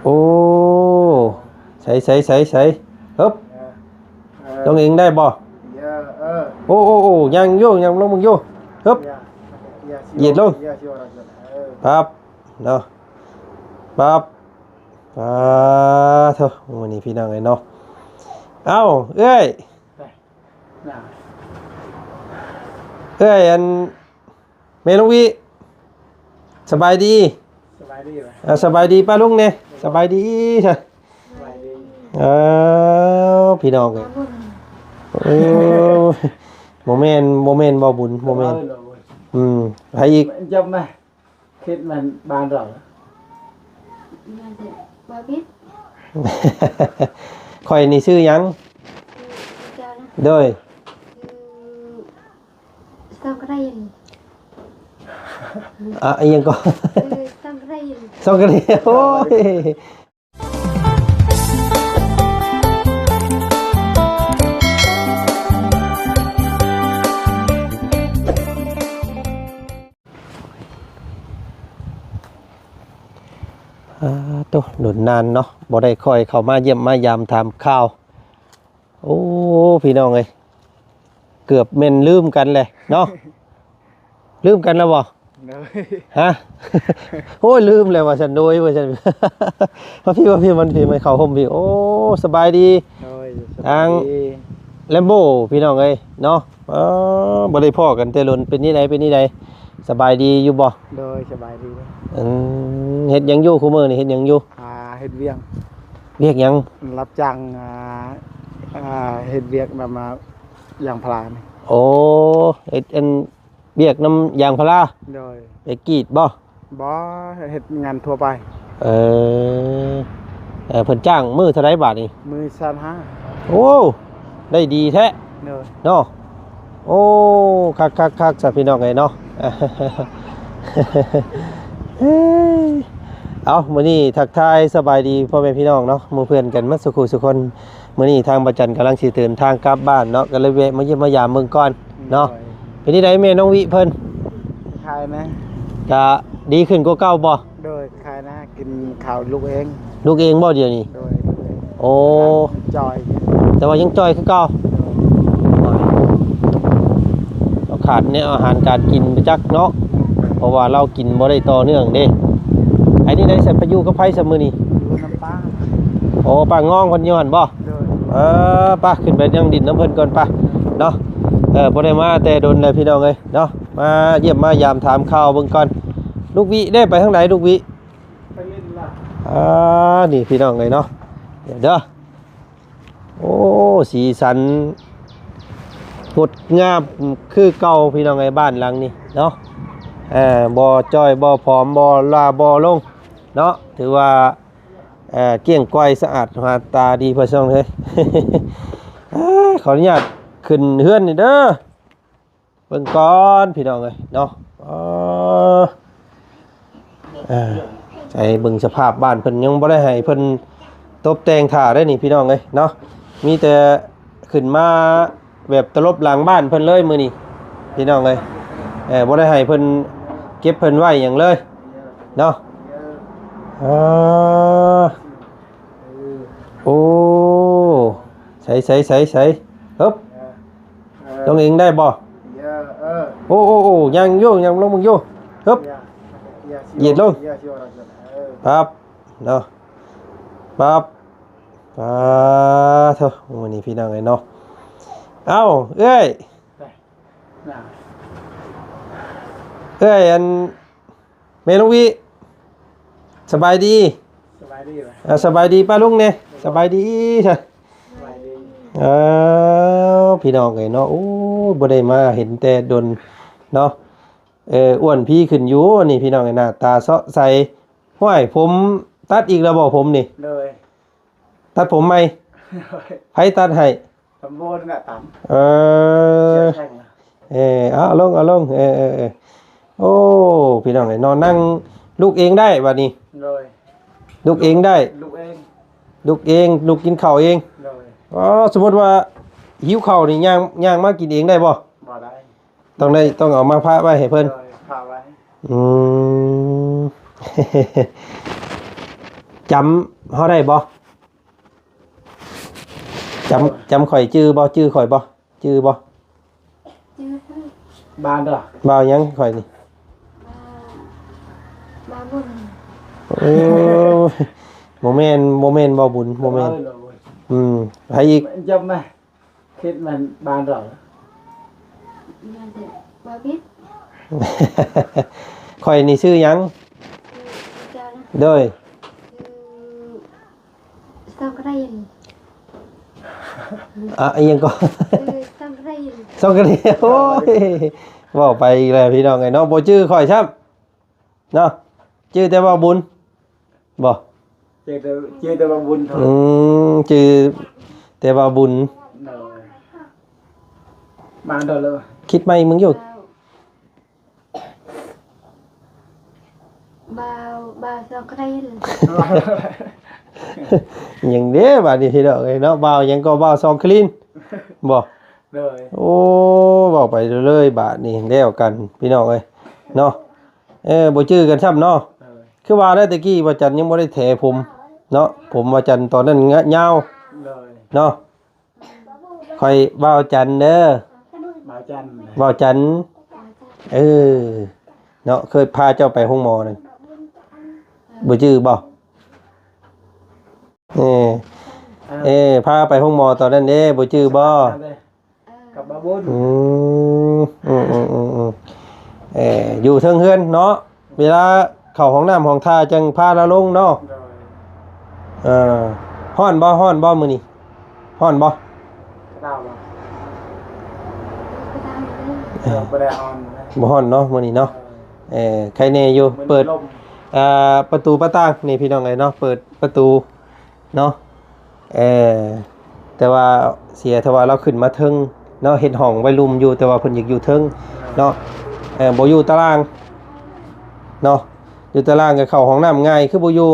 ໂອ້ ໃສໆໆໆ ເຮີບ ເອີ ລົງເອງໄດ້ບໍ່? ເອີ ເອີ ໂອ້ໆໆ ຍັງຢູ່ ຍັງລົງເບິ່ງຢູ່ ເຮີບ ຢຽດລົງ ປັບ ເນາະ ປັບ ປາໂທ້ ມື້ນີ້ພີ່ນ້ອງເອີຍເນາະ ເອົ້າ ເອື້ອຍ ເອື້ອຍ ອັນ ແມ່ນ້ອງວິ ສະບາຍດີ ສະບາຍດີ ເອີ ສະບາຍດີປ້າລຸງແດ່ ສະບາຍດີ ສະບາຍດີ ເອີ ພີ່ນ້ອງເອີຍ ເອີ ບໍ່ແມ່ນ ບໍ່ແມ່ນບໍ່ບຸນ ບໍ່ແມ່ນ ເອີ ອືມ ໃຜອີກ ຈຳໄດ້ ຄິດແມ່ນບ້ານເຮົາ ຂ້ອຍນີ້ຊື່ຫຍັງ? ໂດຍ ສອງກະໄດ ອະ ອີ່ຫຍັງກໍ ສອງກະໄດ ສອງກະໄດ ໂອ້ຍ ອາ ໂຕ ດົນນານເນາະ ບໍ່ໄດ້ຄ່ອຍເຂົ້າມາຢ້ຽມມາຢາມຖາມຂ່າວ ໂອ້ ພີ່ນ້ອງເອີຍ ເກືອບແມ່ນລືມກັນແຫຼະເນາະ ລືມກັນແລ້ວບໍ່? ໂດຍ ຮະ ໂອ້ຍ ລືມແລ້ວວ່າຊັ້ນ ໂດຍ ວ່າຊັ້ນ ມາພີ້ ມາພີ້ ມາພີ້ ມາເຂົ້າຮົ່ມພີ້ ໂອ້ ສະບາຍດີ ໂດຍ ສະບາຍດີ ທາງ ແລມໂບ ພີ່ນ້ອງເອີຍເນາະ ເອີ ບໍ່ໄດ້ພໍ້ກັນແຕ່ດົນ ເປັນນີ້ໃດ ເປັນນີ້ໃດ ສະບາຍດີຢູ່ບໍ່? ໂດຍ ສະບາຍດີ ອືມ ເຮັດຫຍັງຢູ່ຄູ່ມື້ນີ້ ເຮັດຫຍັງຢູ່? ອ່າ ເຮັດວຽກ ວຽກຫຍັງ? ຮັບຈ້າງ ອ່າ ອ່າ ເຮັດວຽກນຳ ອ່າ ຢາງພາລານີ້ ໂອ້ ເຮັດອັນ ວຽກນຳຢາງພາລາ ໂດຍ ໄປກຣີດບໍ່? ບໍ່ ເຮັດງານທົ່ວໄປ ເອີ ເອີ ເພິ່ນຈ້າງມື້ເທົ່າໃດບາດນີ້? ມື້ແສນຫ້າ ໂອ້ ໄດ້ດີແທ້ ໂດຍ ເນາະ ໂອ້ ຄັກໆໆ ຊະ ພີ່ນ້ອງເອີຍເນາະ ເອົ້າ ມື້ນີ້ທັກທາຍສະບາຍດີພໍ່ແມ່ພີ່ນ້ອງເນາະ ໝູ່ເພື່ອນກັນໝົດສູ່ຄູ່ສູ່ຄົນ ມື້ນີ້ທາງບ່າວຈັນກຳລັງຊິເດີນທາງກັບບ້ານເນາະ ກໍເລີຍແວະມາຢ້ຽມມາຢາມເບິ່ງກ່ອນເນາະ ໂດຍ ເປັນຈັ່ງໃດແມ່ນ້ອງວິເພິ່ນ? ຄາຍນະ ກະດີຂຶ້ນກວ່າເກົ່າບໍ່? ໂດຍ ຄາຍນະ ກິນເຂົ້າລູກເອງ ລູກເອງບໍ່ດຽວນີ້? ໂດຍ ໂອ້ ຈ່ອຍ ແຕ່ວ່າຍັງຈ່ອຍຄືເກົ່າ ໂດຍ ລາວຂາດແນວອາຫານການກິນໄປຈັກເນາະ ເພາະວ່າລາວກິນບໍ່ໄດ້ຕໍ່ເນື່ອງເດ້ ໄອ້ນີ້ໄດ້ໃສ ໄປຢູ່ກັບໃຜຊະມື້ນີ້? ຢູ່ນຳປ້າ ໂອ້ ປ້າງອງເພິ່ນຢູ່ຫັ້ນບໍ່? ໂດຍ ເອີ ໄປ ຂຶ້ນໄປນັ່ງດິນນຳເພິ່ນກ່ອນໄປເນາະ ເອີ ບໍ່ໄດ້ມາແຕ່ດົນແລ້ວພີ່ນ້ອງເອີຍເນາະ ມາຢ້ຽມມາຢາມຖາມຂ່າວເບິ່ງກ່ອນ ລູກວິເດ້ ໄປທາງໃດລູກວິ? ໄປຫຼິ້ນລະ ອ່າ ນີ້ພີ່ນ້ອງເອີຍເນາະ ດຽວເດີ ໂອ້ ສີສັນງົດງາມຄືເກົ່າພີ່ນ້ອງເອີຍ ບ້ານຫຼັງນີ້ເນາະ ເອີ ບໍ່ຈ່ອຍບໍ່ຜອມ ບໍ່ຫຼ້າບໍ່ລົງເນາະ ຖືວ່າ ເອີ ກ້ຽງກວາຍສະອາດຫາດຕາດີພໍ່ນ້ອງເອີຍ ເອີ ຂໍອະນຸຍາດຂຶ້ນເຮືອນນີ້ເດີ. ເບິ່ງກ່ອນພີ່ນ້ອງເອີຍເນາະ ເອີ ເອີ ໃສ່ເບິ່ງສະພາບບ້ານເພິ່ນ ຍັງບໍ່ໄດ້ໃຫ້ເພິ່ນຕົບແຕ່ງຖ້າເດ້ນີ້ພີ່ນ້ອງເອີຍເນາະ ມີແຕ່ຂຶ້ນມາແບບຕະຫຼົບຫຼັງບ້ານເພິ່ນເລີຍມື້ນີ້ພີ່ນ້ອງເອີຍ ເອີ ບໍ່ໄດ້ໃຫ້ເພິ່ນເກັບເພິ່ນໄວ້ຫຍັງເລີຍເນາະ ເອີ ໂອ້ ໃສໆໆ ເຮີບ ເອີ ລົງເອງໄດ້ບໍ່? ເອີ ເອີ ໂອ້ໆໆ ຍັງຢູ່ ຍັງລົງເບິ່ງຢູ່ ເຮີບ ເອີ ຢຽດລົງ ເອີ ປັບ ເນາະ ປັບ ປາໂທ້ ມື້ນີ້ພີ່ນ້ອງເອີຍເນາະ ເອົ້າ ເອື້ອຍ ເອື້ອຍ ອັນ ແມ່ນ້ອງວິ ສະບາຍດີ ສະບາຍດີ ເອີ ສະບາຍດີປ້າລຸງແດ່ ສະບາຍດີ ສະບາຍດີ ເອີ ພີ່ນ້ອງເອີຍເນາະ ໂອ້ຍ ບໍ່ໄດ້ມາເຫັນແຕ່ດົນເນາະ ເອີ ອ້ວນພີຂຶ້ນຢູ່ນີ້ ພີ່ນ້ອງເອີຍ ໜ້າຕາເຊາະໃສ ຫ້ວຍ ຜົມຕັດອີກແລ້ວບໍ່ ຜົມນີ້? ໂດຍ ຕັດຜົມໃໝ່ ໂດຍ ໃຜຕັດໃຫ້? ຕຳບົນນະ ຕຳ ເອີ ເອີ ເອົາລົງ ເອົາລົງ ເອີ ເອີ ເອີ ໂອ້ ພີ່ນ້ອງເອີຍເນາະ ນັ່ງລຸກເອງໄດ້ບາດນີ້ ໂດຍ ລຸກເອງໄດ້ ລຸກເອງ ລຸກເອງ ລຸກກິນເຂົ້າເອງ ໂດຍ ອໍ ສົມມຸດວ່າຫິວເຂົ້ານີ້ ຍ່າງ ຍ່າງມາກິນເອງໄດ້ບໍ່? ບໍ່ໄດ້ ຕ້ອງໄດ້ ຕ້ອງເອົາມາພະໄວ້ໃຫ້ເພິ່ນ ໂດຍ ພະໄວ້ ອືມ ຈຳເຮົາໄດ້ບໍ່? ຈຳ ຈຳຂ້ອຍຈື່ບໍ່? ຈື່ຂ້ອຍບໍ່? ຈື່ບໍ່? ຈື່ ບ້ານດອກ ບ່າວຫຍັງຂ້ອຍນີ້? ບ່າວ ບ່າວບຸນ. ໂອ້ຍ ບໍ່ແມ່ນ ບໍ່ແມ່ນບ່າວບຸນ ບໍ່ແມ່ນ. ເອີ ອືມ ໃຜອີກ? ຈຳມາ ຄິດແມ່ນບ້ານດອກ ບ້ານເດ ບໍ່ຜິດ. ຂ້ອຍນີ້ຊື່ຫຍັງ? ຊື່ ໂດຍ ຊື່ ຊອກກະລິນ. ອະ ອີຫຍັງກໍ? ເອີ ຊອກກະລິນ ຊອກກະລິນ. ໂອ້ຍ ເວົ້າໄປອີກແລ້ວພີ່ນ້ອງເອີຍເນາະ ບໍ່ຈື່ຂ້ອຍຊ້ຳເນາະ ຈື່ແຕ່ວ່າບຸນບໍ່? ຈື່ແຕ່ ຈື່ແຕ່ວ່າບຸນເທົ່ານັ້ນ. ອືມ ຈື່ແຕ່ວ່າບຸນ. ໂດຍ ມາໂດນແລ້ວ ຄິດໃໝ່ມຶງຢູ່. ບ່າວ ບ່າວຊອກກະລິນ. ຫຍັງເດ້ບາດນີ້ພີ່ນ້ອງເອີຍເນາະ ບ່າວຫຍັງກໍບ່າວຊອກກະລິນບໍ່? ໂດຍ ໂອ້ ເວົ້າໄປເລີຍບາດນີ້ ແລ້ວກັນພີ່ນ້ອງເອີຍເນາະ. ເອີ ບໍ່ຈື່ກັນຊ້ຳເນາະ. ໂດຍ ຄືວ່າແລ້ວ ແຕ່ກີ້ບ່າວຈັນຍັງບໍ່ໄດ້ແຖຜົມເນາະ ຜົມບ່າວຈັນຕອນນັ້ນຍາວ. ໂດຍ ເນາະ ຂ້ອຍບ່າວຈັນເດີ ບ່າວຈັນ ບ່າວຈັນ. ເອີ ເນາະ ເຄີຍພາເຈົ້າໄປໂຮງໝໍນັ້ນ ບໍ່ຈື່ບໍ່? ເອີ ເອີ ພາໄປໂຮງໝໍຕອນນັ້ນເດ້ ບໍ່ຈື່ບໍ່? ກັບບ່າວບຸນ. ອືມ ອືມ ອືມ ອືມ ອືມ ເອີ ຢູ່ເທິງເຮືອນເນາະ ເວລາເຂົ້າຫ້ອງນ້ຳຫ້ອງທ່າຈັ່ງພາລາວລົງເນາະ. ໂດຍ ເອີ ຮ້ອນບໍ່? ຮ້ອນບໍ່ມື້ນີ້? ຮ້ອນບໍ່? ກະດາວບໍ່? ກະດາວເລີຍ. ເອີ ບໍ່ໄດ້ຮ້ອນ ບໍ່ຮ້ອນເນາະມື້ນີ້ເນາະ. ເອີ ເອີ ໄຄແນ່ຢູ່ ມື້ນີ້ ເປີດ ລົມ ອ່າ ປະຕູປະຕ່າງນີ້ພີ່ນ້ອງເອີຍເນາະ ເປີດປະຕູ ເນາະ. ເອີ ແຕ່ວ່າເສຍແຕ່ວ່າລາວຂຶ້ນມາເທິງເນາະ ເຮັດຫ້ອງໄວ້ລຸ່ມຢູ່ ແຕ່ວ່າເພິ່ນຢາກຢູ່ເທິງເນາະ. ເອີ ບໍ່ຢູ່ຕາລ່າງເນາະ ຢູ່ຕາລ່າງກໍເຂົ້າຫ້ອງນ້ຳງ່າຍ ຄືບໍ່ຢູ່?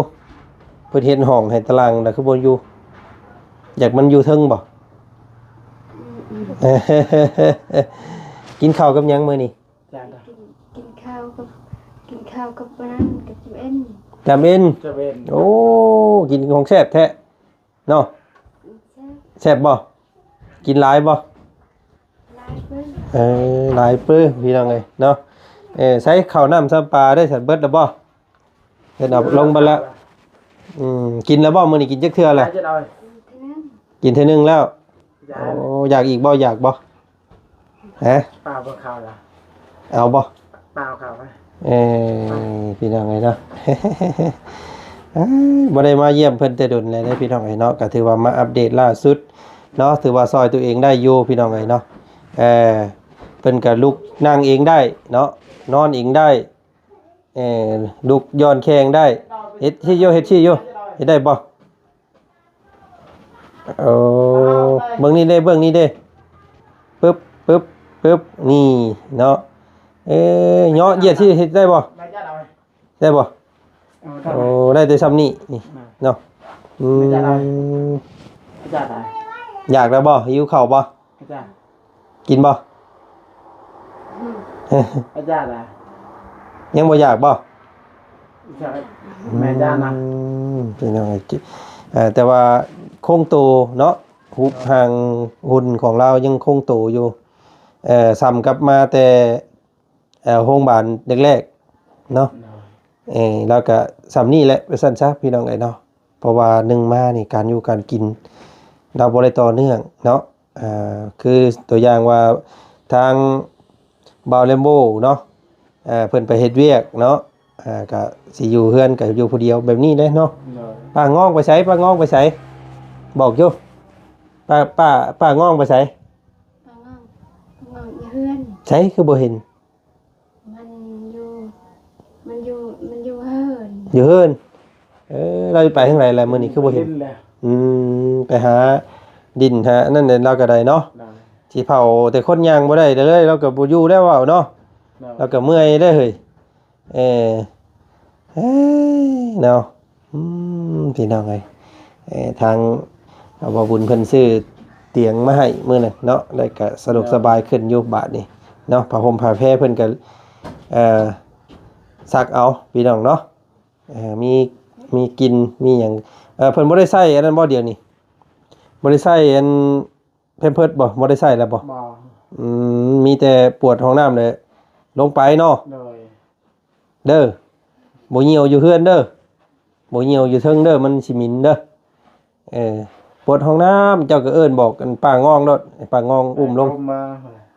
ເພິ່ນເຮັດຫ້ອງໃຫ້ຕາລ່າງ ແລ້ວຄືບໍ່ຢູ່? ຢາກມັນຢູ່ເທິງບໍ່? ອືມ ອືມ ກິນເຂົ້າກັບຫຍັງມື້ນີ້? ຈ້າ ກິນ ກິນເຂົ້າກັບ ກິນເຂົ້າກັບອັນນັ້ນ ກັບຈຳເອັນ ຈຳເອັນ ຈຳເອັນ. ໂອ້ ກິນຂອງແຊບແທ້ເນາະ. ແຊບ ແຊບບໍ່? ກິນຫຼາຍບໍ່? ຫຼາຍເປີ ເອີ ຫຼາຍເປີພີ່ນ້ອງເອີຍເນາະ. ເອີ ໃສ່ເຂົ້ານ້ຳຊຳປາໄດ້ສັນ ເບິດແລ້ວບໍ່? ເຮັດເອົາລົງເບິດແລ້ວ. ອືມ ກິນແລ້ວບໍ່? ມື້ນີ້ກິນຈັກເທື່ອແລ້ວ? ກິນເທື່ອໜຶ່ງ ກິນເທື່ອໜຶ່ງແລ້ວ. ໂອ້ ຢາກອີກບໍ່? ຢາກບໍ່? ຮະ? ປາບໍ່ເຂົ້າລະ ເອົາບໍ່? ປາເຂົ້າ ເອີ ພີ່ນ້ອງເອີຍເນາະ ບໍ່ໄດ້ມາຢ້ຽມເພິ່ນແຕ່ດົນແລ້ວເດ້ ພີ່ນ້ອງເອີຍເນາະ. ກໍຖືວ່າມາອັບເດດລ່າສຸດເນາະ ຖືວ່າຊ່ອຍຕົວເອງໄດ້ຢູ່ ພີ່ນ້ອງເອີຍເນາະ. ເອີ ເພິ່ນກໍລຸກນັ່ງເອງໄດ້ເນາະ ນອນເອງໄດ້ ເອີ ລຸກຢ່ອນແຂ້ງໄດ້ ເຮັດ ເຮັດຢູ່ ເຮັດຊີ້ຢູ່ ເຮັດໄດ້ບໍ່? ໂອ້ ເບິ່ງນີ້ເດ້ ເບິ່ງນີ້ເດ້ ປຶບ ປຶບ ປຶບ ນີ້ເນາະ. ເອີ ເຍາະຢຽດຊີ້ ເຮັດໄດ້ບໍ່? ໄດ້ບໍ່? ເອີ ໂອ້ ໄດ້ແຕ່ຊ່ຳນີ້ ນີ້ເນາະ. ອືມ ຢາກແລ້ວບໍ່? ຫິວເຂົ້າບໍ່? ອາຈານ ກິນບໍ່? ອືມ ອາຈານລະ ຍັງບໍ່ຢາກບໍ່? ແມ່ນ ອືມ ພີ່ນ້ອງເອີຍ ເອີ ແຕ່ວ່າຄົງໂຕເນາະ ຮູບຮ່າງຫຸ່ນຂອງລາວຍັງຄົງໂຕຢູ່ ເອີ ສ່ຳກັບມາແຕ່ ເອີ ໂຮງບານແລກໆເນາະ. ເອີ ລາວກະສ່ຳນີ້ແຫຼະ ວ່າຊັ້ນຊະ ພີ່ນ້ອງເອີຍເນາະ. ເພາະວ່າໜຶ່ງມານີ້ ການຢູ່ການກິນລາວບໍ່ໄດ້ຕໍ່ເນື່ອງເນາະ. ເອີ ຄືຕົວຢ່າງວ່າທາງບ່າວແລມໂບເນາະ ເອີ ເພິ່ນໄປເຮັດວຽກເນາະ ເອີ ກະຊິຢູ່ເຮືອນ ກະຢູ່ຜູ້ດຽວແບບນີ້ແຫຼະເນາະ. ໂດຍ ປ້າງອງໄປໃສ? ປ້າງອງໄປໃສ? ບອກຢູ່ ປ້າ ປ້າ ປ້າງອງໄປໃສ? ປ້າງອງ ປ້າງອງຢູ່ເຮືອນ. ໃສ ຄືບໍ່ເຫັນ? ມັນຢູ່ ມັນຢູ່ ມັນຢູ່ເຮືອນ ຢູ່ເຮືອນ. ເອີ ລາວໄປທາງໃດລະມື້ນີ້ ຄືບໍ່ເຫັນ? ອືມ ໄປຫາດິນຫາອັນນັ້ນແຫຼະ ລາວກໍໄດ້ເນາະ. ຊິເຝົ້າແຕ່ຄົນຍ່າງບໍ່ໄດ້ເລີຍ ລາວກໍບໍ່ຢູ່ແລ້ວເວົ້າເນາະ. ລາວກໍເມື່ອຍເດ້ເຮີ້ຍ. ເອີ ເອີ ເນາະ. ອືມ ພີ່ນ້ອງເອີຍ ເອີ ທາງ ເອີ ບ່າວບຸນເພິ່ນຊື້ຕຽງມາໃຫ້ມື້ນັ້ນເນາະ ແລ້ວກະສະດວກສະບາຍຂຶ້ນຢູ່ບາດນີ້ເນາະ. ຜ້າຫົ່ມຜ້າແພເພິ່ນກະ ເອີ ຊັກເອົາ ພີ່ນ້ອງເນາະ. ເອີ ມີ ມີກິ່ນ ມີຫຍັງ. ເອີ ເພິ່ນບໍ່ໄດ້ໃຊ້ອັນນັ້ນບໍ່ດຽວນີ້? ບໍ່ໄດ້ໃຊ້ອັນ Pampers ບໍ່? ບໍ່ໄດ້ໃຊ້ແລ້ວບໍ່? ບໍ່. ອືມ ມີແຕ່ປວດຫ້ອງນ້ຳແຫຼະ ລົງໄປເນາະ. ໂດຍ. ເດີ ບໍ່ຍ່ຽວຢູ່ເຮືອນເດີ ບໍ່ຍ່ຽວຢູ່ເທິງເດີ ມັນຊິໝິ່ນເດີ. ເອີ ປວດຫ້ອງນ້ຳ ເຈົ້າກໍເອີ້ນບອກອັນປ້າງອງໂລດ ໃຫ້ປ້າງອງອຸ້ມລົງ ເອົາມາ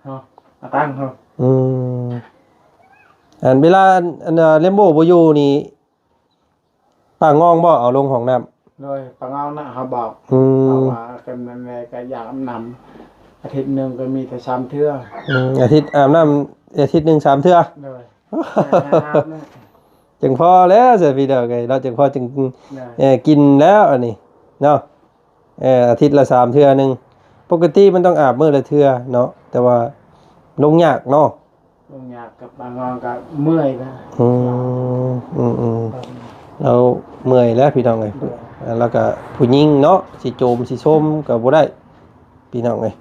ເນາະ ເອົາຕັ້ງເນາະ. ອືມ ອັນເວລາອັນ ອັນ ເຣນໂບບໍ່ຢູ່ນີ້ ປ້າງອງບໍ່ເອົາລົງຫ້ອງນ້ຳ? ໂດຍ ປ້າງອງນະ ເຮົາບອກ. ອືມ ເພາະວ່າກໍແມ່ນແມ່ກໍຢາກອາບນ້ຳ ອາທິດໜຶ່ງກໍມີແຕ່ສາມເທື່ອ. ອືມ ອາທິດອາບນ້ຳ ອາທິດໜຶ່ງສາມເທື່ອ. ໂດຍ ຈັ່ງພໍແລ້ວຊັ້ນພີ່ນ້ອງເອີຍເນາະ ຈັ່ງພໍຈຶ່ງ ເອີ ກິນແລ້ວອັນນີ້ເນາະ. ເອີ ອາທິດລະສາມເທື່ອໜຶ່ງ ປົກກະຕິມັນຕ້ອງອາບມື້ລະເທື່ອເນາະ ແຕ່ວ່າລົງຍາກເນາະ. ລົງຍາກ ກັບບາງງອນກໍເມື່ອຍນະ. ອືມ ອືມໆ ແລ້ວເມື່ອຍແລ້ວພີ່ນ້ອງເອີຍ. ແລ້ວກໍຜູ້ຍິງເນາະ ຊິໂຈມຊິຊົມກໍບໍ່ໄດ້ພີ່ນ້ອງເອີຍ.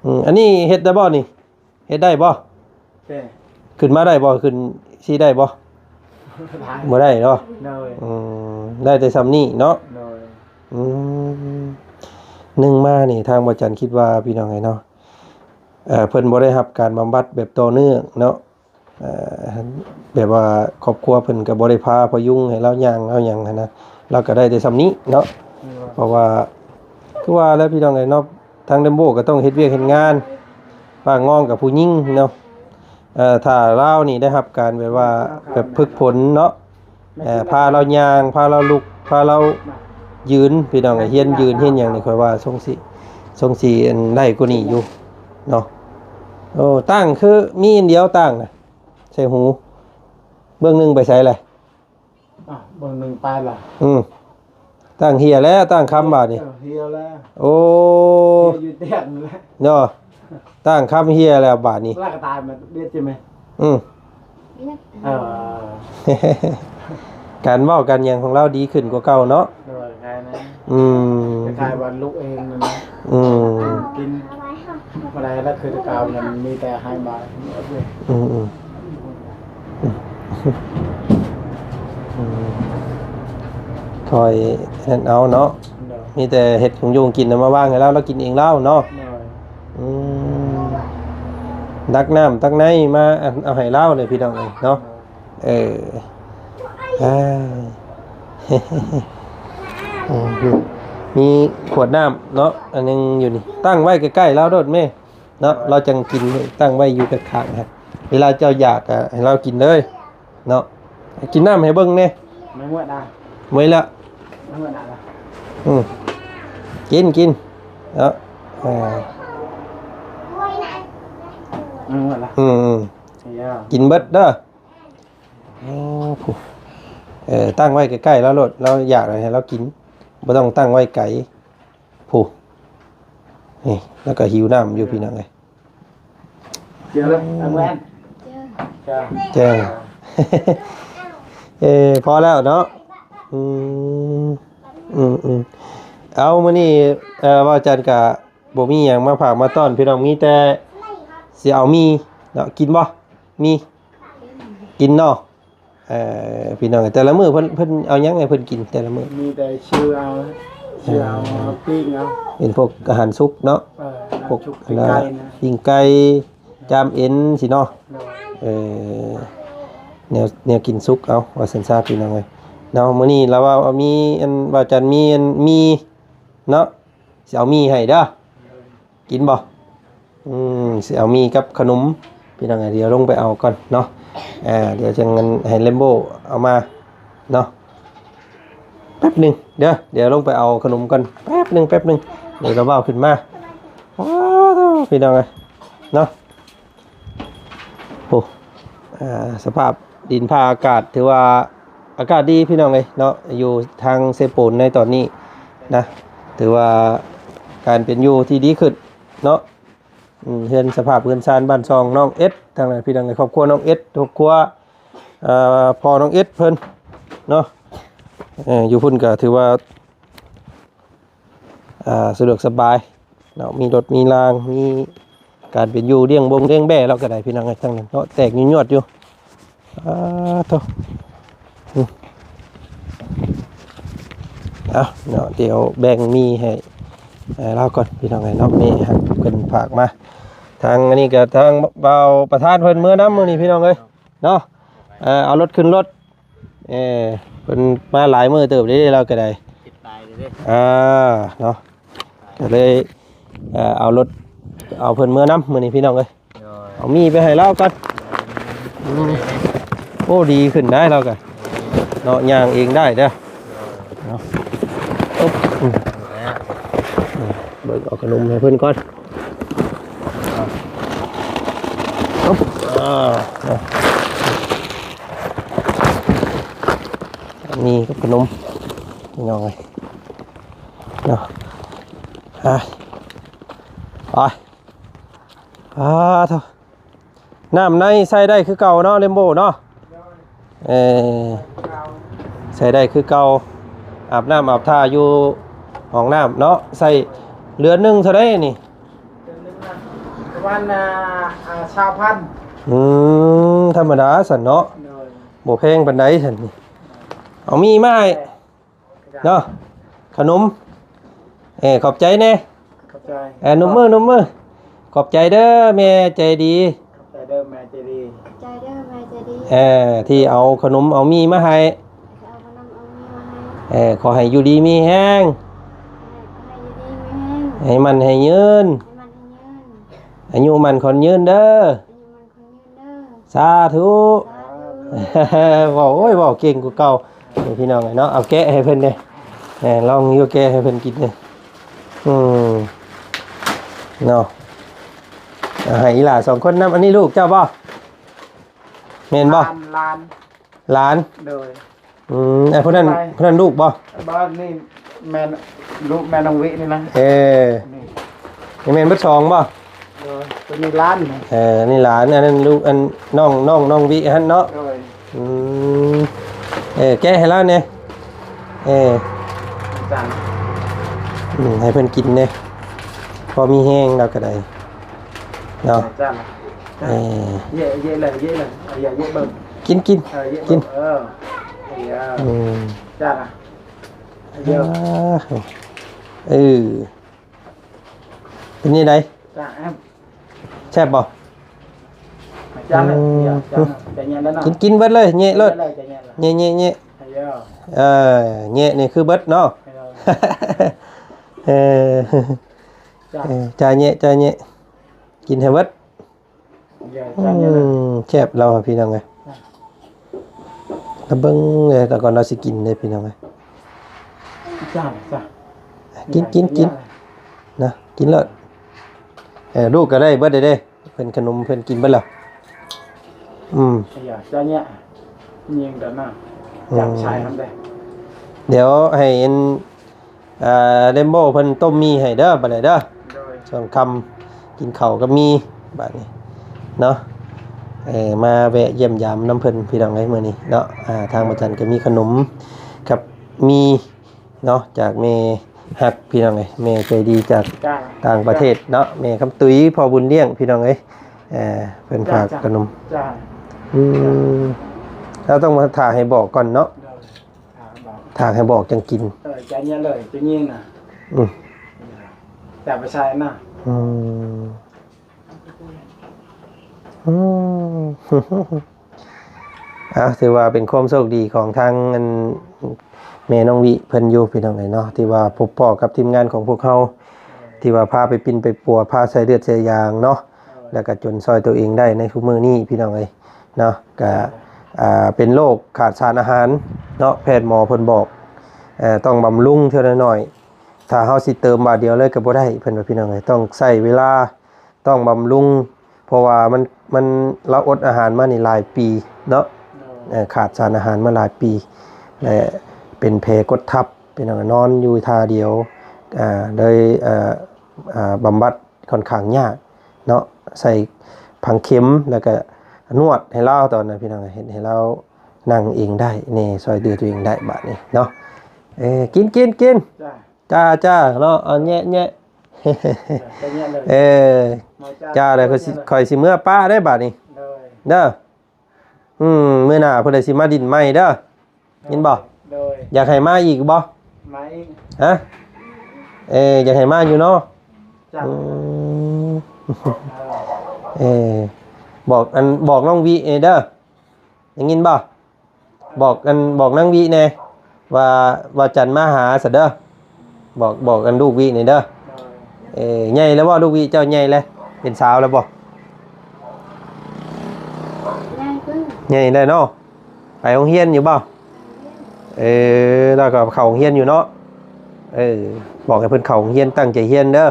ອືມ ອັນນີ້ເຮັດໄດ້ບໍ່ນີ້? ເຮັດໄດ້ບໍ່? ຂຶ້ນມາໄດ້ບໍ່? ຂຶ້ນຊີ້ໄດ້ບໍ່? ບໍ່ໄດ້ເນາະ. ອືມ ໄດ້ແຕ່ຊ່ຳນີ້ເນາະ. ອືມ ໜຶ່ງມານີ້ ທາງບໍ່ຈັນຄິດວ່າ ພີ່ນ້ອງເອີຍເນາະ ເອີ ເພິ່ນບໍ່ໄດ້ຮັບການບຳບັດແບບຕໍ່ເນື່ອງເນາະ. ເອີ ແບບວ່າຄອບຄົວເພິ່ນກໍບໍ່ໄດ້ພາພະຍຸງໃຫ້ລາວຍ່າງລາວຫຍັງຫັ້ນນະ ລາວກໍໄດ້ແຕ່ຊ່ຳນີ້ເນາະ. ເພາະວ່າຄືວ່າແຫຼະພີ່ນ້ອງເອີຍເນາະ ທາງເຣນໂບກໍຕ້ອງເຮັດວຽກເຮັດງານ ປ້າງອງກັບຜູ້ຍິງເນາະ. ເອີ ຖ້າລາວນີ້ໄດ້ຮັບການແບບວ່າແບບຝຶກຝົນເນາະ ເອີ ພາລາວຍ່າງ ພາລາວລຸກ ພາລາວຢືນ ພີ່ນ້ອງ ຮຽນຢືນຮຽນຫຍັງນີ້ ຂ້ອຍວ່າຊົງຊິ ຊົງຊິອັນໄດ້ກວ່ານີ້ຢູ່ເນາະ. ໂອ້ ຕັ້ງຄືມີອັນດຽວຕັ້ງນະ ໃສ່ຫູ ເບື້ອງໜຶ່ງໄປໃສລະ? ອ້າວ ເບິ່ງໜຶ່ງປາຍລະ. ອືມ ຕັ້ງເຫ່ຍແລ້ວ ຕັ້ງຄຳບາດນີ້. ເອີ ເຫ່ຍແລ້ວ. ໂອ້ ເຫ່ຍຢູ່ຕຽງແລ້ວເນາະ ຕັ້ງຄຳເຫ່ຍແລ້ວບາດນີ້. ລະກະຕາຍມາເບັດໃຊ່ໄໝ? ອືມ ເອີ ການເວົ້າການຫຍັງຂອງລາວດີຂຶ້ນກວ່າເກົ່າເນາະ. ໂດຍ ຄາຍນະ. ອືມ ຄາຍວ່າລູກເອງນັ້ນນະ. ອືມ ກິນບໍ່ໄດ້ລະ ຄືແຕ່ເກົ່ານັ້ນມີແຕ່ໃຫ້ມາ. ອືມໆ ອືມ ຄ່ອຍເຮັດເອົາເນາະ. ໂດຍ ມີແຕ່ເຮັດຂອງຢູ່ຂອງກິນນະມາວາງໃຫ້ລາວ ລາວກິນເອງລາວເນາະ. ໂດຍ ອືມ ຕັກນ້ຳຕັກໃນມາ ອັນ ເອົາໃຫ້ລາວເດີພີ່ນ້ອງເອີຍເນາະ. ໂດຍ ເອີ ອາ ອືມ ມີຂວດນ້ຳເນາະ ອັນໜຶ່ງຢູ່ນີ້ ຕັ້ງໄວ້ໃກ້ໆລາວໂລດແມ່. ເນາະ ລາວຈັ່ງກິນ ຕັ້ງໄວ້ຢູ່ຂ້າງໆຫັ້ນ ເວລາເຈົ້າຢາກກໍໃຫ້ລາວກິນເລີຍເນາະ. ກິນນ້ຳໃຫ້ເບິ່ງແດ່. ໄມ່ໝົດນະ ໝົດແລ້ວ ໄມ່ໝົດນະ. ອືມ ກິນ ກິນເນາະ. ເອີ ໄມ່ໝົດນະ. ອືມໆ ກິນເບິດເດີ. ໂອ້ ເອີ ຕັ້ງໄວ້ໃກ້ໆລາວໂລດ ລາວຢາກໃຫ້ລາວກິນ ບໍ່ຕ້ອງຕັ້ງໄວ້ໄກ. ຜູ້ ນີ້ ແລ້ວກໍຫິວນ້ຳຢູ່ພີ່ນ້ອງເອີຍ. ເຈົ້າແລ້ວ ອັນແວ່ນ ເຈົ້າ ເຈົ້າ ເຈົ້າ ເອີ ພໍແລ້ວເນາະ. ອືມ ອືມໆ ເອົາ ມື້ນີ້ ເອີ ເວົ້າຈັນກະບໍ່ມີຫຍັງມາຝາກມາຕ້ອນພີ່ນ້ອງ ມີແຕ່ຊິເອົາໝີ່ເນາະ. ກິນບໍ່ໝີ່? ກິນເນາະ. ເອີ ພີ່ນ້ອງ ແຕ່ລະມື້ເພິ່ນ ເພິ່ນເອົາຫຍັງໃຫ້ເພິ່ນກິນແຕ່ລະມື້? ມີແຕ່ຊື້ເອົາ ຊື້ເອົາ ເອີ ເອົາປີ້ງເອົາ ເປັນພວກອາຫານສຸກເນາະ. ເອີ ພວກ ອາຫານສຸກ ປີ້ງໄກ່ນະ ປີ້ງໄກ່ ຈາມເອັນຊີ້ເນາະ. ໂດຍ ເອີ ແນວ ແນວກິນສຸກເອົາ ວ່າຊັ້ນຊະພີ່ນ້ອງເອີຍເນາະ. ມື້ນີ້ລາວວ່າມີອັນ ວ່າຈັນມີອັນໝີ່ເນາະ ຊິເອົາໝີ່ໃຫ້ເດີ. ໂດຍ ກິນບໍ່? ອືມ ຊິເອົາໝີ່ກັບຂະໜົມ ພີ່ນ້ອງເອີຍ. ດຽວລົງໄປເອົາກ່ອນເນາະ. ເອີ ດຽວຈັ່ງໃຫ້ແຣມໂບເອົາມາເນາະ. ແປັບໜຶ່ງເດີ ດຽວລົງໄປເອົາຂະໜົມກ່ອນ ແປັບໜຶ່ງ ແປັບໜຶ່ງ. ດຽວລາວເວົ້າຂຶ້ນມາ. ອ້າວ ພີ່ນ້ອງເອີຍເນາະ. ໂອ້ ອ່າ ສະພາບດິນຟ້າອາກາດ ຖືວ່າອາກາດດີພີ່ນ້ອງເອີຍເນາະ ຢູ່ທາງເຊໂປນໃນຕອນນີ້ນະ ຖືວ່າການເປັນຢູ່ທີ່ດີຂຶ້ນເນາະ. ອືມ ເຮືອນ ສະພາບເຮືອນຊານບ້ານຊ່ອງນ້ອງເອັດ ທາງນັ້ນພີ່ນ້ອງເອີຍ ຄອບຄົວນ້ອງເອັດ ຄອບຄົວ ເອີ ພໍ່ນ້ອງເອັດເພິ່ນເນາະ. ເອີ ຢູ່ພຸ້ນກໍຖືວ່າ ອ່າ ສະດວກສະບາຍເນາະ ມີລົດມີລາງ ມີການເປັນຢູ່ ລ້ຽງບົງລ້ຽງແບ້ລາວກໍໄດ້ພີ່ນ້ອງເອີຍ ທາງນັ້ນເນາະ ແຕກຍວດໆຢູ່. ອ່າ ໂທ້ ອືມ ເອົາເນາະ ດຽວແບ່ງໝີ່ໃຫ້ ເອີ ລາວກ່ອນພີ່ນ້ອງເອີຍເນາະ. ໝີ່ຫັ້ນເພິ່ນຝາກມາ ທາງອັນນີ້ກໍທາງບ່າວປະທານເພິ່ນເມືອນຳມື້ນີ້ພີ່ນ້ອງເອີຍເນາະ. ເອີ ເອົາລົດຂຶ້ນລົດ ເອີ ເພິ່ນມາຫຼາຍມື້ເຕີບເດ້ ລາວກໍໄດ້ ເອີ ເນາະ ກໍເລີຍ ເອີ ເອົາລົດ ເອົາເພິ່ນເມືອນຳມື້ນີ້ພີ່ນ້ອງເອີຍ. ໂດຍ ເອົາໝີ່ໄປໃຫ້ລາວກ່ອນ. ອືມ ໂອ້ ດີຂຶ້ນໄດ໋ລາວກະເນາະ ຍ່າງເອງໄດ້ເດີ. ໂດຍ ເນາະ ອຶບ ອືມ ເບິ່ງເອົາຂະໜົມໃຫ້ເພິ່ນກ່ອນ. ອຶບ ອ່າ ນີ້ກັບຂະໜົມ ພີ່ນ້ອງເອີຍເນາະ. ໄປ ໄປ ອ່າ ໂທ້ ນ້ຳໃນໃຊ້ໄດ້ຄືເກົ່າເນາະ ເຣນໂບເນາະ. ເອີ ໃຊ້ໄດ້ຄືເກົ່າ ອາບນ້ຳອາບທ່າຢູ່ຫ້ອງນ້ຳເນາະ. ໃຊ້ເດືອນໜຶ່ງເທົ່າໃດນີ້? ເດືອນໜຶ່ງນະ ປະມານ ອ່າ ອ່າ ຊາວພັນ. ອືມ ທຳມະດາຊັ້ນເນາະ. ໂດຍ ບໍ່ແພງປານໃດຊັ້ນນີ້. ເອົາໝີ່ມາໃຫ້ ເນາະ ຂະໜົມ. ເອີ ຂອບໃຈແດ່ ຂອບໃຈ. ເອີ ໜຸ່ມມື ໜຸ່ມມື. ຂອບໃຈເດີແມ່ໃຈດີ. ຂອບໃຈເດີແມ່ໃຈດີ. ຂອບໃຈເດີແມ່ໃຈດີ. ເອີ ທີ່ເອົາຂະໜົມເອົາໝີ່ມາໃຫ້. ທີ່ເອົາຂະໜົມເອົາໝີ່ມາໃຫ້. ເອີ ຂໍໃຫ້ຢູ່ດີມີແຮງ. ຂໍໃຫ້ຢູ່ດີມີແຮງ. ໃຫ້ໝັ້ນໃຫ້ຍືນ. ໃຫ້ໝັ້ນໃຫ້ຍືນ. ອາຍຸໝັ້ນຂວັນຍືນເດີ. ອາຍຸໝັ້ນ ສາທຸ. ສາທຸ. ເວົ້າ ໂອ້ຍ ເວົ້າເກັ່ງກວ່າເກົ່າ ນີ້ພີ່ນ້ອງເອີຍເນາະ. ເອົາແກະໃຫ້ເພິ່ນເດ້ ເອີ ລອງຢູ່ແກະໃຫ້ເພິ່ນກິນເດ້. ອືມ ເນາະ ເອົາໃຫ້ອີ່ຫຼ້າສອງຄົນນຳ. ອັນນີ້ລູກເຈົ້າບໍ່? ແມ່ນບໍ່? ຫຼານ ຫຼານ ຫຼານ. ໂດຍ. ອືມ ອັນຜູ້ນັ້ນ ຜູ້ນັ້ນລູກບໍ່? ບໍ່ ນີ້ແມ່ນລູກແມ່ນ້ອງວິນີ້ນະ. ເອີ ນີ້ ນີ້ແມ່ນເບິດສອງບໍ່? ໂດຍ ຕົວນີ້ຫຼານ. ເອີ ນີ້ຫຼານ ອັນນັ້ນລູກ ອັນນ້ອງ ນ້ອງ ນ້ອງວິຫັ້ນເນາະ. ໂດຍ. ອືມ ເອີ ແກະໃຫ້ລາວແດ່. ເອີ ອາຈານ ອືມ ໃຫ້ເພິ່ນກິນແດ່ ພໍມີແຮງລາວກໍໄດ້ເນາະ. ອາຈານ ເອີ ເຢະ ເຢະເລີຍ ເຢະເລີຍ ເອົາເຢະເບິ່ງ. ກິນ ກິນ ເອີ ເຢະ ກິນ ເອີ ເອີ ອືມ ຈານ ເອີ ເອີ ເປັນຈັ່ງໃດ? ຈານ ແຊບບໍ່? ຈານ ອືມ ຈານ ຈານ ແຍະ ກິນ ກິນເບິດເລີຍ ແຍະໂລດ ແຍະ ແຍະ ແຍະ. ເອີ ແຍະນີ້ຄືເບິດເນາະ. ເອີ ເອີ ຈານ ເອີ ຈ່າຍແຍະ ຈ່າຍແຍະ ກິນໃຫ້ເບິດ. ອືມ ແຊບລາວພີ່ນ້ອງເອີຍ. ລະເບິ່ງເລີຍ ແຕ່ກ່ອນລາວຊິກິນເດ້ພີ່ນ້ອງເອີຍ. ຈ້າ ຈ້າ ກິນ ກິນ ກິນນະ ກິນໂລດ. ເອີ ລູກກໍໄດ້ເບິດເດ້ ເພິ່ນຂະໜົມເພິ່ນກິນເບິດແລ້ວ. ອືມ ດຽວໃຫ້ອັນ ອ່າ ເຣນໂບເພິ່ນຕົ້ມໝີ່ໃຫ້ເດີ ບາດນີ້ເດີ. ໂດຍ. ຊ່ວງຄ່ຳກິນເຂົ້າກັບໝີ່ບາດນີ້ເນາະ. ເອີ ມາແວະຢ້ຽມຢາມນຳເພິ່ນພີ່ນ້ອງເອີຍ ມື້ນີ້ເນາະ. ອ່າ ທາງພະຈັນກໍມີຂະໜົມກັບໝີ່ເນາະ ຈາກແມ່ຮັກພີ່ນ້ອງເອີຍ ແມ່ໃຈດີຈາກຕ່າງປະເທດເນາະ ແມ່ຄຳຕຸ້ຍ ພໍ່ບຸນລ້ຽງພີ່ນ້ອງເອີຍ. ເອີ ເພິ່ນຝາກຂະໜົມ. ອືມ ເຮົາຕ້ອງມາຖ້າໃຫ້ບອກກ່ອນເນາະ. ຖ້າໃຫ້ບອກຈັ່ງກິນ. ເອີ ຈະເຍຍເລີຍ ຈະຍິງນະ. ອືມ ຈະໄປໃສ່ນະ. ອືມ ອືມ ເອົາ ຖືວ່າເປັນຄວາມໂຊກດີຂອງທາງອັນ ແມ່ນ້ອງວິເພິ່ນຢູ່ພີ່ນ້ອງເອີຍເນາະ ທີ່ວ່າພົບພໍ້ກັບທີມງານຂອງພວກເຮົາ ທີ່ວ່າພາໄປປິ່ນໄປປົວ ພາໃສ່ເລືອດໃສ່ຢາງເນາະ ແລ້ວກໍຈົນຊ່ອຍຕົວເອງໄດ້ໃນທຸກມື້ນີ້ພີ່ນ້ອງເອີຍ. ເນາະ ກະ ອ່າ ເປັນໂລກຂາດສານອາຫານເນາະ ແພດໝໍເພິ່ນບອກ ເອີ ຕ້ອງບຳລຸງເທື່ອໜ້ອຍໆ ຖ້າເຮົາຊິເຕີມບາດດຽວເລີຍກໍບໍ່ໄດ້ ເພິ່ນວ່າ ພີ່ນ້ອງເອີຍ ຕ້ອງໃຊ້ເວລາ ຕ້ອງບຳລຸງ ເພາະວ່າມັນ ມັນ ລາວອົດອາຫານມານີ້ຫຼາຍປີເນາະ. ເອີ ຂາດສານອາຫານມາຫຼາຍປີ ແລະ ເປັນແຜກົດທັບ ພີ່ນ້ອງ ນອນຢູ່ທ່າດຽວ ເອີ ເລີຍ ເອີ ເອີ ບຳບັດ ຂ້ອນຂ້າງຍາກເນາະ ໃສ່ຝັງເຂັມ ແລ້ວກະນວດໃຫ້ລາວຕອນນັ້ນ ພີ່ນ້ອງ ເຮັດໃຫ້ລາວນັ່ງເອງໄດ້ແດ່ ຊ່ອຍເຫຼືອຕົວເອງໄດ້ບາດນີ້ເນາະ. ເອີ ກິນ ກິນ ກິນ ຈ້າ ຈ້າ ເນາະ ເອົາແຍະ ແຍະ ເອີ ຈ້າ ແລ້ວຂ້ອຍຊິ ຂ້ອຍຊິເມືອປະໄດ໋ບາດນີ້ ເດີ ເດີ. ອືມ ມື້ໜ້າເພິ່ນຊິມາດິນໃໝ່ເດີ ຍິນບໍ່? ໂດຍ. ຢາກໃຫ້ມາອີກບໍ່? ມ ຮະ? ເອີ ຢາກໃຫ້ມາຢູ່ເນາະ. ຈ້ະ. ອືມ ເອີ ບອກ ອັນ ບອກນ້ອງວິແດ່ເດີ ໄດ້ຍິນບໍ່? ບອກ ອັນ ບອກນາງວິແດ່ວ່າ ວ່າຈັນມາຫາຊະເດີ. ບອກ ບອກ ອັນ ລູກວິແດ່ເດີ. ເອີ ໃຫຍ່ແລ້ວບໍ່ ລູກວິເຈົ້າໃຫຍ່ແລ້ວ ເປັນສາວແລ້ວບໍ່? ໃຫຍ່ແລ້ວເນາະ. ໄປໂຮງຮຽນຢູ່ບໍ່? ເອີ ລາວກໍເຂົ້າໂຮງຮຽນຢູ່ເນາະ. ເອີ ບອກໃຫ້ເພິ່ນເຂົ້າໂຮງຮຽນ ຕັ້ງໃຈຮຽນເດີ.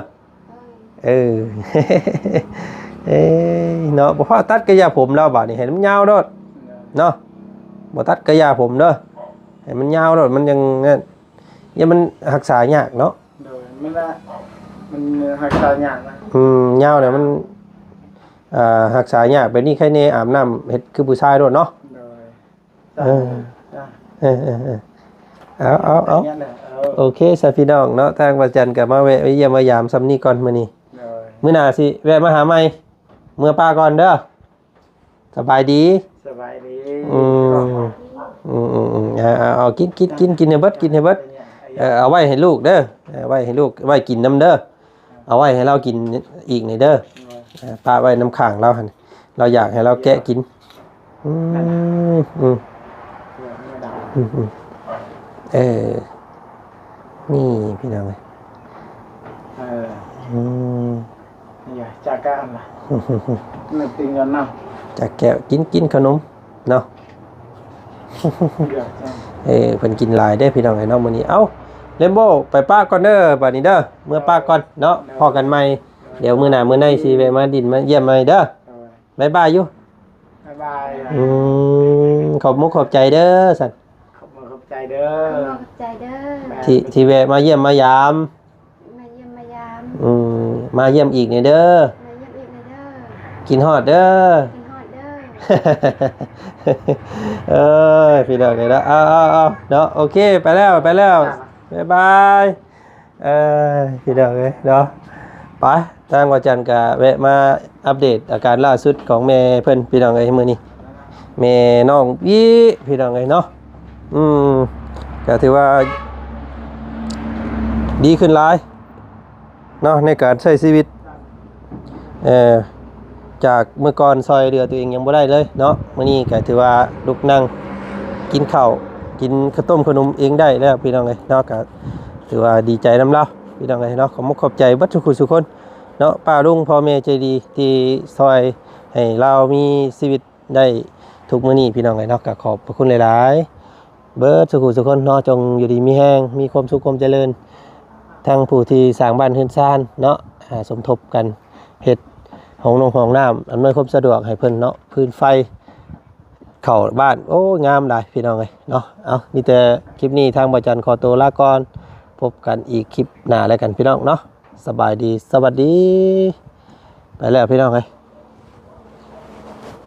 ເອີ ເອີ ເນາະ ບໍ່ພາຕັດກະຢາຜົມລາວ ບາດນີ້ໃຫ້ມັນຍາວໂລດເນາະ. ບໍ່ຕັດກະຢາຜົມເດີ ໃຫ້ມັນຍາວໂລດ ມັນຍັງນັ້ນ ຢ່າມັນຮັກສາຍາກເນາະ. ໂດຍ ມັນລະ ມັນຮັກສາຍາກນະ. ອືມ ຍາວແລ້ວມັນ ອ່າ ຮັກສາຍາກ. ແບບນີ້ໃຄແນ່ ອາບນ້ຳເຮັດຄືຜູ້ຊາຍໂລດເນາະ. ໂດຍ. ເອີ ເອີ ເອີ ເອີ ເອົາ ເອົາ ເອົາ ໂອເຄ ຊະພີ່ນ້ອງເນາະ ທາງວ່າຈັນກໍມາແວະ ມາຢ້ຽມມາຢາມຊ່ຳນີ້ກ່ອນມື້ນີ້. ໂດຍ. ມື້ໜ້າຊິແວະມາຫາໃໝ່ ເມືອປ້າກ່ອນເດີ. ສະບາຍດີ. ສະບາຍດີ. ອືມ ອືມ ອືມ ອືມ ເອົາ ເອົາ ເອົາ ກິນ ກິນ ກິນ ກິນໃຫ້ເບິດ ກິນໃຫ້ເບິດ. ເອີ ເອົາໄວ້ໃຫ້ລູກເດີ ເອົາໄວ້ໃຫ້ລູກ ໄວ້ກິນນຳເດີ. ເອົາໄວ້ໃຫ້ລາວກິນອີກນີ້ເດີ. ໂດຍ. ເອີ ປະໄວ້ນຳຂ້າງລາວຫັ້ນ ລາວຢາກໃຫ້ລາວແກະກິນ. ອືມ ອືມ ອືມ ອືມ ເອີ ນີ້ພີ່ນ້ອງເອີຍ. ເອີ ອືມ ຢາກຈະກະອັນລະ ໜຶ່ງຕິງກັນນຳ ຈະແກະກິນ ກິນຂະໜົມເນາະ. ເອີ ເພິ່ນກິນຫຼາຍເດ້ພີ່ນ້ອງເອີຍເນາະມື້ນີ້. ເອົ້າ ເຣນໂບ ໄປປະກ່ອນເດີ ບາດນີ້ເດີ ເມືອປະກ່ອນເນາະ. ໂດຍ. ພໍ້ກັນໃໝ່ ໂດຍ. ດຽວມື້ໜ້າມື້ໃນຊິແວະມາດິນມາຢ້ຽມໃໝ່ເດີ. ໂດຍ. ບາຍບາຍຢູ່. ບາຍບາຍ. ອືມ ຂອບມຸກຂອບໃຈເດີຊັ້ນ. ຂອບມຸກຂອບໃຈເດີ. ຂອບໃຈເດີ ທີ່ ທີ່ແວະມາຢ້ຽມມາຢາມ. ມາຢ້ຽມມາຢາມ. ອືມ ມາຢ້ຽມອີກແດ່ເດີ. ມາຢ້ຽມອີກແດ່ເດີ. ກິນຮອດເດີ. ກິນຮອດເດີ. ເອີຍ ພີ່ນ້ອງເອີຍເນາະ. ເອົາ ເອົາ ເອົາ ເນາະ ໂອເຄ ໄປແລ້ວ ໄປແລ້ວ. ບາຍບາຍ. ເອີ ພີ່ນ້ອງເອີຍເນາະ ໄປ ທາງວ່າຈັນກະແວະມາອັບເດດອາການລ່າສຸດຂອງແມ່ເພິ່ນ ພີ່ນ້ອງເອີຍ. ມື້ນີ້ແມ່ນ້ອງວິ ພີ່ນ້ອງເອີຍເນາະ ອືມ ກະຖືວ່າດີຂຶ້ນຫຼາຍເນາະ ໃນການໃຊ້ຊີວິດ. ເອີ ຈາກເມື່ອກ່ອນຊ່ອຍເຫຼືອຕົວເອງຍັງບໍ່ໄດ້ເລີຍເນາະ ມື້ນີ້ກະຖືວ່າລຸກນັ່ງກິນເຂົ້າ ກິນເຂົ້າຕົ້ມຂະໜົມເອງໄດ້ແລ້ວ ພີ່ນ້ອງເອີຍເນາະ. ກະຖືວ່າດີໃຈນຳລາວ ພີ່ນ້ອງເອີຍເນາະ. ຂອບມຸກຂອບໃຈເບິດທຸກຜູ້ທຸກຄົນເນາະ ປ້າລຸງ ພໍ່ແມ່ໃຈດີທີ່ຊ່ອຍໃຫ້ລາວມີຊີວິດໄດ້ທຸກມື້ນີ້ ພີ່ນ້ອງເອີຍເນາະ. ກະຂອບພະຄຸນຫຼາຍໆ ເບິດສູ່ຜູ້ສູ່ຄົນເນາະ ຈົ່ງຢູ່ດີມີແຮງ ມີຄວາມສຸກຄວາມຈະເລີນ ທັງຜູ້ທີ່ສ້າງບ້ານເຮືອນຊານເນາະ ອ່າ ສົມທົບກັນເຮັດຫ້ອງນົງຫ້ອງນ້ຳ ອຳນວຍຄວາມສະດວກໃຫ້ເພິ່ນເນາະ ຟືນໄຟເຂົ້າບ້ານ. ໂອ້ ງາມຫຼາຍພີ່ນ້ອງເອີຍເນາະ. ເອົາ ມີແຕ່ຄລິບນີ້ທາງບ່າວຈັນຂໍໂຕລາກ່ອນ ພົບກັນອີກຄລິບໜ້າແລ້ວກັນພີ່ນ້ອງເນາະ. ສະບາຍດີ ສະຫວັດດີ ໄປແລ້ວພີ່ນ້ອງເອີຍ.